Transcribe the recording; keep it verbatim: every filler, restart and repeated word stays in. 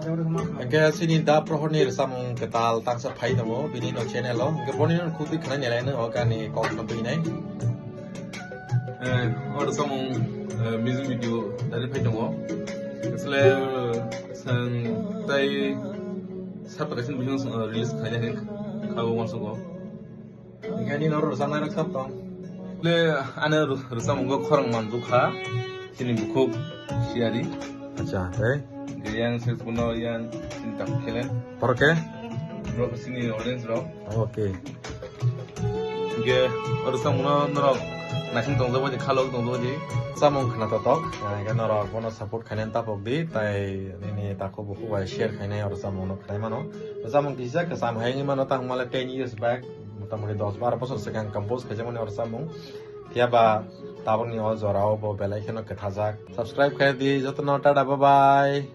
Hwnkhe chini da Prohor ni rwchapmung kwtal tangsa phai tongo bini no channel o. Hwnkhe boni no khutwi khwnai nai laino o gani kok no twi nai. Eh, o rwchapmung, eh, music video dari phai tongo. Asle, eh, sang tai sat kaisa video, eh, release khaina hin khago wansukgo. Hwnkhe nini oro rwchapnai rok sob tong? Le, ano rw-, rwchapmungo khorang manjukha, chini bukhuk siyari. Acha, tei? Yang sir puno yang chini tak khelen. Borok khe? Borok chini audience rok. Okay. Hwnkhe o rwchapmungno norok naising tongjak bai di, khalok tongjak bai di. Rwchapmung khna totok, hwnkhe norok bono support khainani tapok di, tai nini takhuk bukhuk bai share khainai o rwchapmungno khnai mano. Rwchapmung kisa kwcham hai wngwi mano, tangmale ten years back, motamoti dos baro bosor swkang compose khaijakmani o rwchapmung. Phiya ba tabukni o jorao bo belai kheno kwthajak. Subscribe khai di jotono, tata, bye bye.